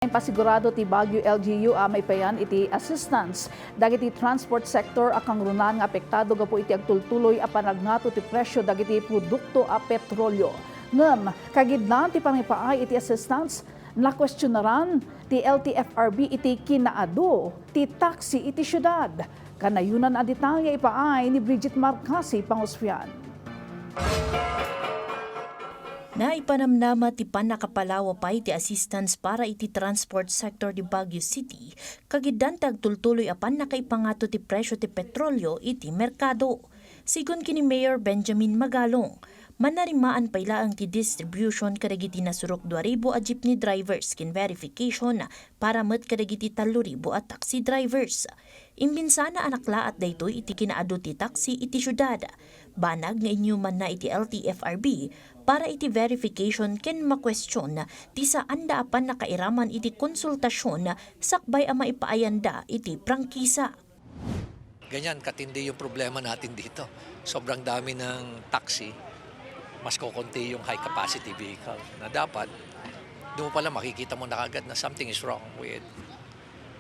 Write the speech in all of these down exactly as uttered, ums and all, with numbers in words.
Impasigurado ti Baguio L G U a maipayan iti assistance dagiti transport sector a kangrunaan nga apektado gapu iti agtultuloy a panagngato ti presyo dagiti produkto a petrolyo. Ngem, kagiddan ti pangipaay iti assistance, nakuestionaran ti L T F R B iti kinaadu ti taxi iti siudad. Kanayonan a detalye ipaay ni Bridget Marcasi Pangosfian. Naipanamnama ti pannakapalawa pay ti assistance para iti transport sector di Baguio City, kagiddan ti agtultuloy a pannakaipangato ti presyo ti petrolyo iti merkado. Sigun ken ni Mayor Benjamin Magalong, manarimaan pay laeng ti distribution kadagiti nasurok dua ribu a jeepney drivers ken verification para met kadagiti tallo ribu a taxi drivers. Imbinsana a naklaat daytoy iti kinaadu ti taxi iti siudad, banag nga inyumanna iti L T F R B para iti verification ken makuestion ti saanda a pannakairaman iti konsultasion sakbay a maipaayanda iti prangkisa. Ganyan katindi yung problema natin dito. Sobrang dami ng taxi, mas kokonti yung high capacity vehicle na dapat doon pala makikita mo na agad na something is wrong with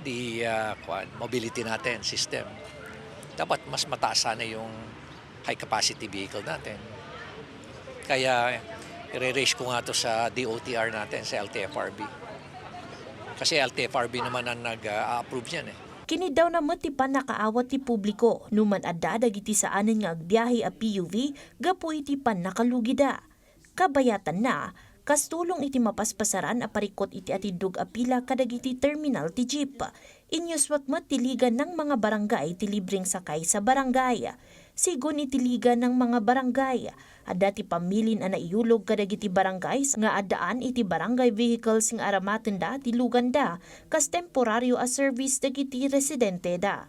the, ah, kwan, mobility natin, system. Dapat mas mataas sana yung high capacity vehicle natin. Kaya ire-raise ko nga to sa D O T R natin, sa L T F R B. Kasi L T F R B naman ang nag-a-approve niyan eh. Kinidawna met ti pannakaawat ti publiko no man adda dagiti saanen nga agbiahe a P U V gapu iti pannakalugida. Kabayatanna, kas tulong iti mapaspasaran a parikut iti atiddog a pila kadagiti terminal ti jeep. Inyuswak met ti Liga ng mga Barangay ti libreng sakay sa barangay. Sigun iti Liga ng mga Barangay, adda ti pamilin a naiyulog kadagiti barangay nga addaan iti barangay vehicles nga aramatenda ti luganda kas temporario a service dagiti residenteda.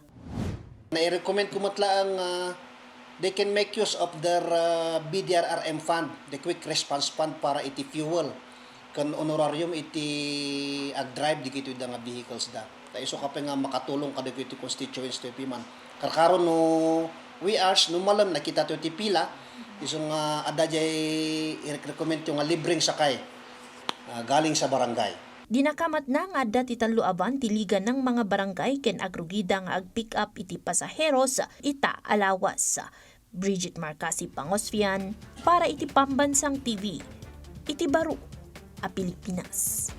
Nai-recommend ko met laeng, ah, they can make use of their, ah, B D R R M fund, the quick response fund para iti fuel ken honorarium iti agdrive dagitoy da nga vehicles da. Ta isu ka pay nga makatulong kadagitoy constituents ti piman. Karkaro no we hours, no malem nakita to ti pila, isu nga adda jay i-recommend to nga libreng sakay, ah, galing sa barangay. Dinakamatna nga adda ti tallo a van ti Liga ng mga Barangay ken agrugida nga ag-pick up iti pasaheros ita a lawas. Bridget Marcasi Pangosfian para iti Pambansang T V iti baro a Pilipinas.